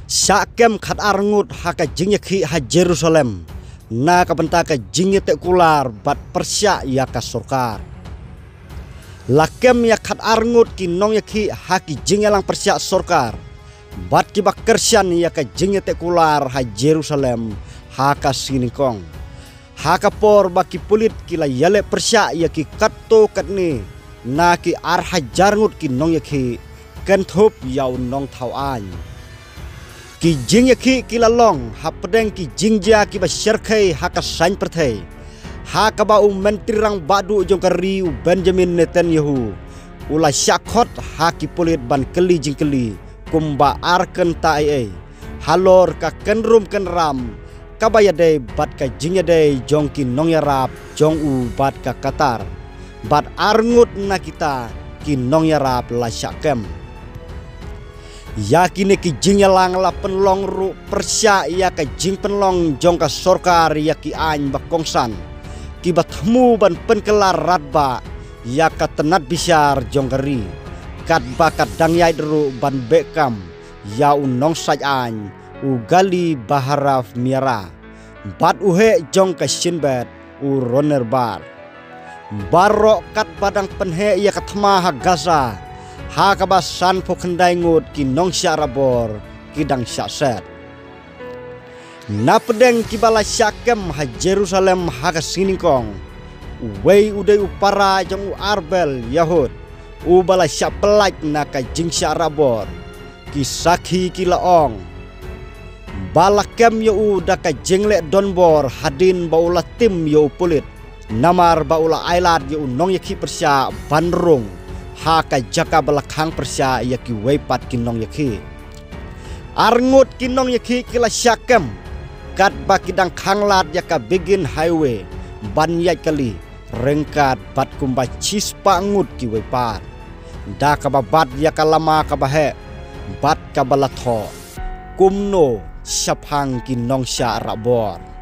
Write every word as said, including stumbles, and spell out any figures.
Shah kem khat ar ngut ha ka jingïakhih ha Jerusalem na ka bynta ka jingïateh kular bad pyrshah ïa ka sorkar. La kem ïa khat ar ngut ki nongïakhih ha ki jingïalang pyrshah sorkar bad kiba kyrshan ïa ka jingïateh kular ha Jerusalem ha ka sngi nyngkong. Ha ka por ba ki pulit ki la ïaleh pyrshah ïa ki katto katne na ki ar hajar ngut ki nongïakhih, kynthup ïa u nongthaw aiñ. Ki jingïakhih ki la long hapdeng ki jingjia kiba shyrkhei ha ka saiñ pyrthei, ha kaba u Myntri Rangbah Duh jong ka ri u Benjamin Netanyahu u la shah khot ha ki pulit ban kylli jingkylli kumba ar kynta ei ei halor ka kynrum kynram kaba ïadei bad ka jingïadei jong ki nongïarap jong u bad ka Qatar, bad ar ngut na kita ki nongïarap la shah kem. Ïa kine ki jingïalang la pynlong ruh pyrshah ïa ka jingpynlong jong ka sorkar ïa ki aiñ ba kongsan kiba thmu ban pynkylla radbah ïa ka tnat bishar jong ka ri, katba ka dang ïaid ruh ban beh kam ïa u nongsait aiñ u Gali Baharav Miara bad u heh jong ka Shin Bet u Ron Bar. Baroh katba dang pynheh ïa ka thma ha Gaza, ha kaba sanphew khyndai ngut ki nongshah rabor ki dang shah set. Napdeng kiba la shah kem ha Jerusalem ha ka sngi nyngkong, uwei u dei u para jong u Arbel Yahud uba la shah pyllait na ka jingshah rabor. Ki sakhi ki la ong ba la kem ïa u da ka jingleh donbor hadien ba u la tim ïa u pulit, namar ba u la ailad ïa u nongïakhih pyrshah ban rung ha ka jaka ba la khang pyrshah ïa kiwei pat ki nongïakhih. Ar ngut ki nongïakhih ki la shah kem katba ki dang khang lad ïa ka Begin Highway ban ïaid kali ryngkat bad kumba shispah ngut kiwei pat, da kaba bat ïa ka lama kaba heh bad kaba la thoh kumno shaphang ki nongshah rabor.